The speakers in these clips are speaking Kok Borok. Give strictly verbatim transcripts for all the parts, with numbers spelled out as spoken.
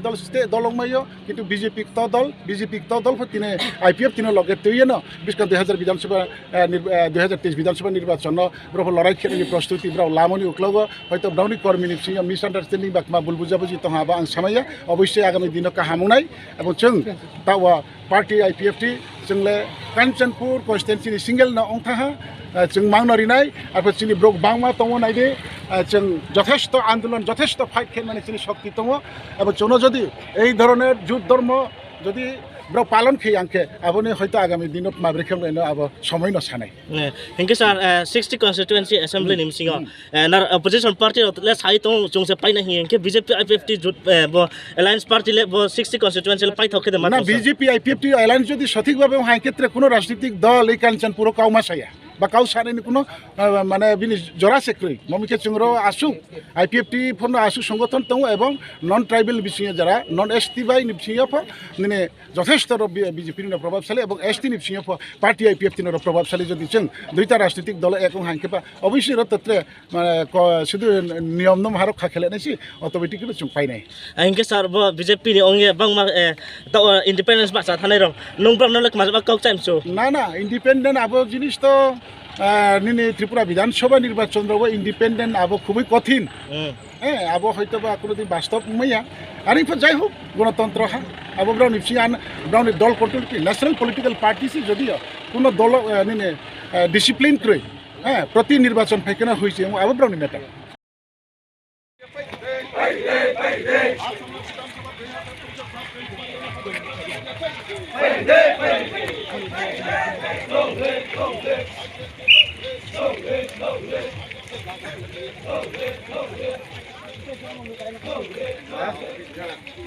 Dol state dol wngmaio, kintu B J P kto dol, B J P kto dol pho tini I P F tini loge twiyo no, bwskang dui hazar Bidhan Sabha, eh, nir-, eh, dui hazar teis Bidhan Sabha nirbachon no borok pho lorai khenani prostuti borok lamani uklogo, hoito borokni kormi ni bisingo misunderstanding ba kma bul bujabuji tongha abo ang samaya, oboisoi agami dino kaham wngnai, abo chwng tawa Party I P F T chwngle Kanchanpur constituency ni single no wngthaha, eh, chwng mangno rinai, arpor chini borok bangma tongo naidi, eh, chwng jothesto andolon, jothesto fight khe mani chini shokti tongo, abo chwngno jodi ei dhoroner jut dhormo jodi borok palon khe yang khe aboni hoito agami dino mabri khe wnglaino abo somoi no sanai. Eh, hinkhe sir, eh, sixty constituency assembly ni bisingo, eh, nar opposition party rok le sai tong chwngse paina hinkhe B J P I P F T jut, eh, bo alliance party le bo sixty constituency le paithok khe de ma na tong sir? B J P I P F T alliance jodi sothik bhabe hai khetre kuno rajnitik dol ei Kanchanpur o kauma saya ba kau sanani kuno, eh, mane bini jora se kwrwi. Momi khe chwngro asuk I P F T phano asuk songothon tongo ebong non tribal bisingo jara non S T bai ni bisingo pho nini jothesto rok B-, B J P ni probabsali ebong S T ni bisingo pho party I P F T ni rok probabsali jodi chwng duita rajnitik dolo ek wng hai khe ba obviously rok totre mane ko-, sudu niyom no maharok kha khele nai si automatic no chwng painai. Ah, hinkhe sir bo B J P ni ongya bangma, eh, to, eh, independence basa thanai rok. Nung bram no le kma kok chaim chu. Na, na, independent abo jinis to, eh, nini Tripura Bidhan Sabha nirbachon rok bo independent abo khubui kothin. Hmm. Eh, abo hoito ba kuno din bastob maya. Ari pho jai hok, gonotontro ha. Abo brao ni bisi an, brao ni dol control ki national political party si jodi o kuno dolo, eh, nini, eh, discipline kroi. Eh, proti nirbachon phaikena hoise, abo brao ni matter.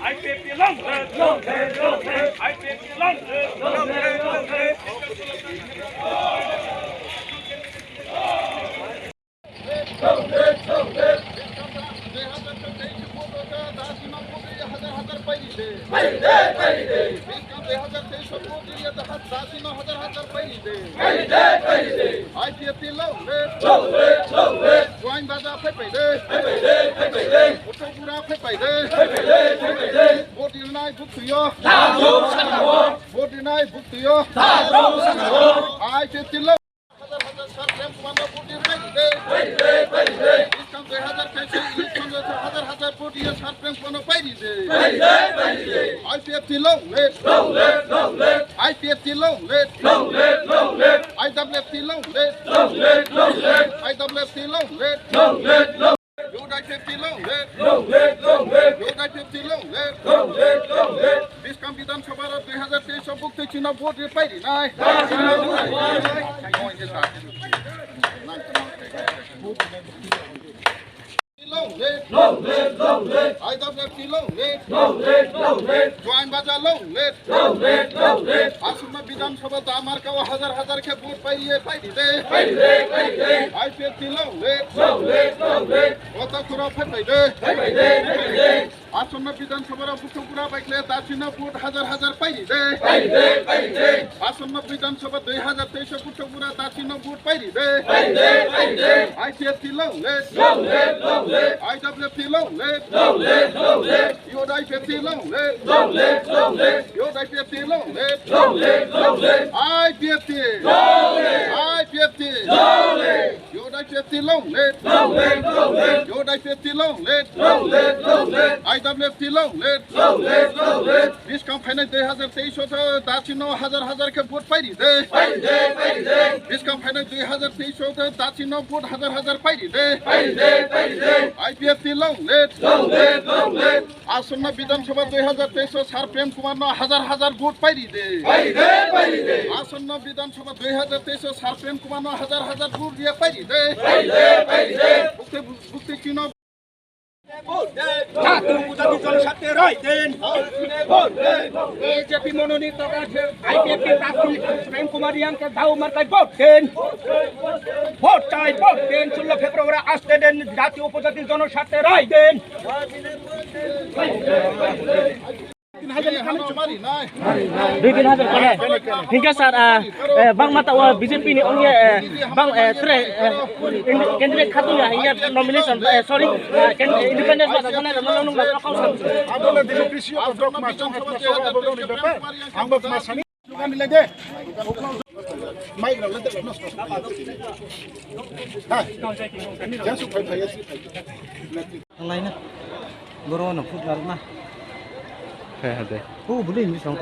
I P F T long live, long live, long live. I P F T long live, long live, long live. I P F T long live. Long live, long live. Juain Baja phai phai de. Phai phai de, phai phai de. Uthokura phai phai de. Phai phai de, phai phai de. Vote rinai buktiyo. Vote rinai buktiyo. I P F T long. Hajar hajar sir Prem Kumar no vote rinai de. Phai phai de, phai phai de. Election dui hajar teis election hajar hajar vote rinai sir Prem Kumar no phai de. Phai phai de, phai phai de. I P F T long live. Long live, long live. I P F T long live. Long live, long live. I W F T long live. Long live, long live. I W F T long live. Long live, long live. Youth I P F T long live. Long live, long live. Youth I P F T long live. Long live, long live. Bwskang Bidhan Sabha rok dui hajar teis o bukti chino vote ri phai rinai. Long live, long live. I W F T long live. Long live, long live. Juain Baja long live. Long live, long live. Aswkno Bidhan Sabha da marka o hajar hajar khe vote phai ri phai ri de. Phai ri de, phai ri de. I P F T long live. Long live, long live. Uthokura phai phai de. Phai phai de, phai phai de. Aswkno Bidhan Sabha rok Uthokura bai kle da chino vote hajar hajar phai ri de. Phai ri de, phai ri de. Aswkno Bidhan Sabha dui hajar teis o Uthokura da chino vote phai ri de. Phai ri de, phai ri de. I P F T long live. Long live, long live. I W F T long live. Long live, long live. Youth I P F T long live. Long live, long live. Youth I P F T long live. Long live, long live. I P F T. Long live. I P F T. Long live. Youth I P F T long live. Long live, long live. Youth I P F T long live. Long live, long live. I W F T long live. Long live, long live. Bwskang phainai dui hajar teis o da chino hajar hajar khe vote phai ri de. Phai ri de, phai ri de. Bwskang phainai dui hajar teis o da chino vote hajar hajar phai ri de. Phai ri de, phai ri de. I P F T long live. Long live, long live. Aswkno Bidhan Sabha dui hajar teis o sir Prem Kumar no hajar hajar vote phai ri de. Phai ri de, phai ri de. Aswkno Bidhan Sabha dui hajar teis o sir Prem Kumar no hajar hajar vote ri phai ri de. Phai ri de, phai ri de. Bukti, bukti chino জাতীয় উপজাতি জনস্বার্থে রায় দিন। বিজেপি মনোনীত আইপিএফটি প্রার্থী প্রেম কুমার রিয়াংকে দাও মার্কায় ভোট দিন। ভোট চাই, ভোট দিন। ষোলো ফেব্রুয়ারি আসতে দিন, জাতীয় উপজাতি জনস্বার্থে রায় দিন। Dui tin hajar kone. Hingke sir, ah, eh, bang mata o B J P ni ongya, eh, bang, eh, tre, eh, indi-, candidate khatu ya, hingke nomination, eh, sorry, eh, can-, independence mata kone, no, no, no, no, no, no. Abo le democracy of dok ma chong hat ma so abo ni bepar. Ang bak ma sani. Mai na le de no. Ha. Jasu phai phai asi phai. Ang lai na. Boro no phut lar na. Hai ha de. O buli ni song.